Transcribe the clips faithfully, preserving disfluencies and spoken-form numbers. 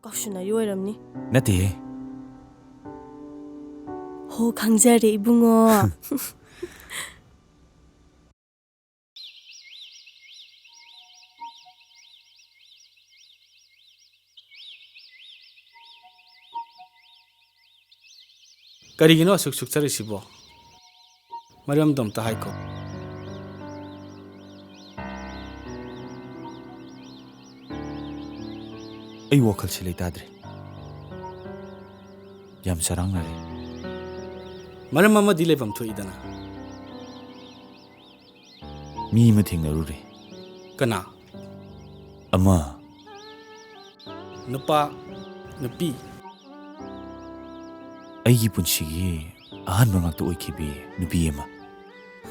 ꯀꯥꯎꯁꯤꯟꯅꯔꯤ ꯑꯣꯏꯔꯝꯅꯤ꯫ ꯅꯠꯇꯦꯍꯦ꯫ ꯍꯣ, ꯈꯪꯖꯔꯦ, ꯏꯕꯨꯡꯉꯣ꯫ ꯀꯔꯤꯒꯤꯅꯣ ꯑꯁꯨꯛ ꯁꯨꯛꯆꯔꯤꯁꯤꯕꯣ? ꯃꯔꯝꯗꯣ ꯑꯝꯇ ꯍꯥꯏꯈꯣ꯫ ꯑꯩ ꯋꯥꯈꯜꯁꯤ ꯂꯩꯇꯥꯗ꯭ꯔꯦ꯫ ꯌꯥꯝ ꯆꯔꯥꯡꯅꯔꯦ꯫ ꯃꯔꯝ ꯑꯃꯗꯤ ꯂꯩꯐꯝ ꯊꯣꯛꯏꯗꯅ꯫ ꯃꯤ ꯑꯃ ꯊꯦꯡꯅꯔꯨꯔꯦ꯫ ꯀꯅꯥ? ꯑꯃ꯫ ꯅꯨꯄꯥ, ꯅꯨꯄꯤ? ꯑꯩꯒꯤ ꯄꯨꯟꯁꯤꯒꯤ ꯑꯍꯥꯟꯕ ꯉꯥꯛꯇ ꯑꯣꯏꯈꯤꯕꯤ ꯅꯨꯄꯤ ꯑꯃ꯫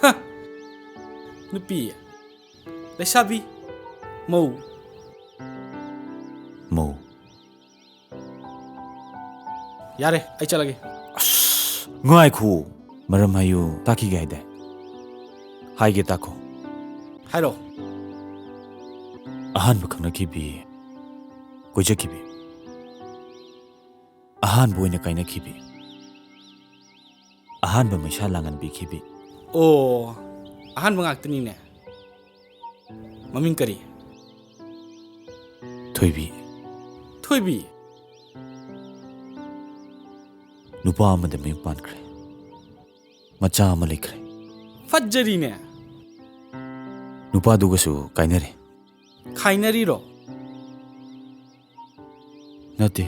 ꯍ! ꯅꯨꯄꯤ? ꯂꯩꯁꯥꯕꯤ? ꯃꯧ? ꯃꯧ꯫ ꯌꯥꯔꯦ, ꯑꯩ ꯆꯠꯂꯒꯦ꯫ ꯑꯁ, ꯉꯥꯏꯈꯣ꯫ ꯃꯔꯝ ꯍꯥꯏꯌꯨ, ꯇꯥꯛꯈꯤꯒꯦ ꯍꯥꯏꯗꯥꯏ? ꯍꯥꯏꯒꯦ, ꯇꯥꯈꯣ꯫ ꯍꯥꯏꯔꯣ꯫ ꯑꯍꯥꯟꯕ ꯈꯪꯅꯈꯤꯕꯤ, ꯀꯣꯏꯖꯈꯤꯕꯤ꯫ ꯑꯍꯥꯟꯕ ꯑꯣꯏꯅ ꯀꯥꯏꯅꯈꯤꯕꯤ꯫ ꯑꯍꯥꯟꯕ ꯃꯩꯁꯥ ꯂꯥꯡꯍꯟꯕꯤꯈꯤꯕꯤ꯫ ꯑꯣ, ꯑꯍꯥꯟꯕ ꯉꯥꯛꯇꯅꯤꯅꯦ꯫ ꯃꯃꯤꯡ ꯀꯔꯤ? ꯊꯣꯏꯕꯤ꯫ ꯊꯣꯏꯕꯤ? ꯅꯨꯄꯥ ꯑꯃꯗ ꯃꯌꯨꯝ ꯄꯥꯟꯈ꯭ꯔꯦ꯫ ꯃꯆꯥ ꯑꯃ ꯂꯩꯈ꯭ꯔꯦ꯫ ꯐꯠꯖꯔꯤꯅꯦ꯫ ꯅꯨꯄꯥꯗꯨꯒꯁꯨ ꯀꯥꯏꯅꯔꯦ꯫ ꯈꯥꯏꯅꯔꯤꯔꯣ? ꯅꯠꯇꯦ꯫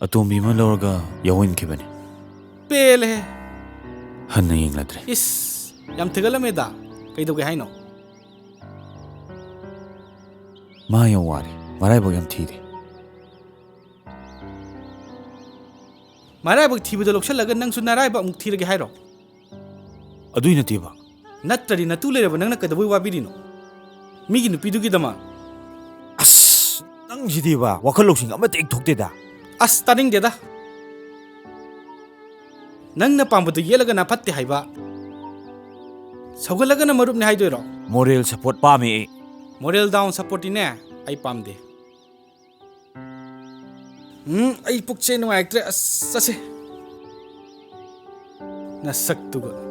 ꯑꯇꯣꯝꯕꯤ ꯑꯃ ꯂꯧꯔꯒ ꯌꯥꯎꯍꯟꯈꯤꯕꯅꯤ꯫ ꯄꯦꯜꯂꯦꯍꯦ꯫ ꯍꯟꯅ ꯌꯦꯡꯂꯗ꯭ꯔꯦ꯫ ꯏꯁ, ꯌꯥꯝ ꯊꯤꯒꯠꯂꯝꯃꯦꯗ꯫ ꯀꯩꯗꯧꯒꯦ ꯍꯥꯏꯅꯣ? ꯃꯥ ꯌꯥꯝ ꯋꯥꯔꯦ, ꯃꯔꯥꯏꯕꯛ ꯌꯥꯝ ꯊꯤꯔꯦ꯫ ꯃꯔꯥꯏꯕꯛ ꯊꯤꯕꯗꯣ ꯂꯧꯁꯜꯂꯒ ꯅꯪꯁꯨ ꯅꯔꯥꯏꯕꯛ ꯑꯃꯨꯛ ꯊꯤꯔꯒꯦ ꯍꯥꯏꯔꯣ? ꯑꯗꯨꯏ ꯅꯠꯇꯦꯕ꯫ ꯅꯠꯇ꯭ꯔꯗꯤ ꯅꯇꯨ ꯂꯩꯔꯕ ꯅꯪꯅ ꯀꯩꯗꯧꯕꯩ ꯋꯥꯕꯤꯔꯤꯅꯣ? ꯃꯤꯒꯤ ꯅꯨꯄꯤꯗꯨꯒꯤꯗꯃꯛ? ꯑꯁ, ꯅꯪꯁꯤꯗꯤꯕ, ꯋꯥꯈꯜ ꯂꯧꯁꯤꯡ ꯑꯃꯠꯇ ꯍꯦꯛ ꯊꯣꯛꯇꯦꯗ꯫ ꯑꯁ, ꯇꯥꯅꯤꯡꯗꯦꯗ꯫ ꯅꯪꯅ ꯄꯥꯝꯕꯗꯨ ꯌꯦꯠꯂꯒꯅ ꯐꯠꯇꯦ ꯍꯥꯏꯕ, ꯁꯧꯒꯠꯂꯒꯅ ꯃꯔꯨꯞꯅꯤ ꯍꯥꯏꯗꯣꯏꯔꯣ? Moral support ꯄꯥꯝꯃꯦ ꯑꯩ꯫ Moral down supportꯇꯤꯅꯦ, ꯑꯩ ꯄꯥꯝꯗꯦ꯫ ꯎꯝ, ꯑꯩ ꯄꯨꯛꯁꯦ ꯅꯨꯡꯉꯥꯏꯔꯛꯇ꯭ꯔꯦ꯫ ꯑꯁ, ꯆꯠꯁꯦ꯫ ꯅꯁꯛꯇꯨꯒ꯫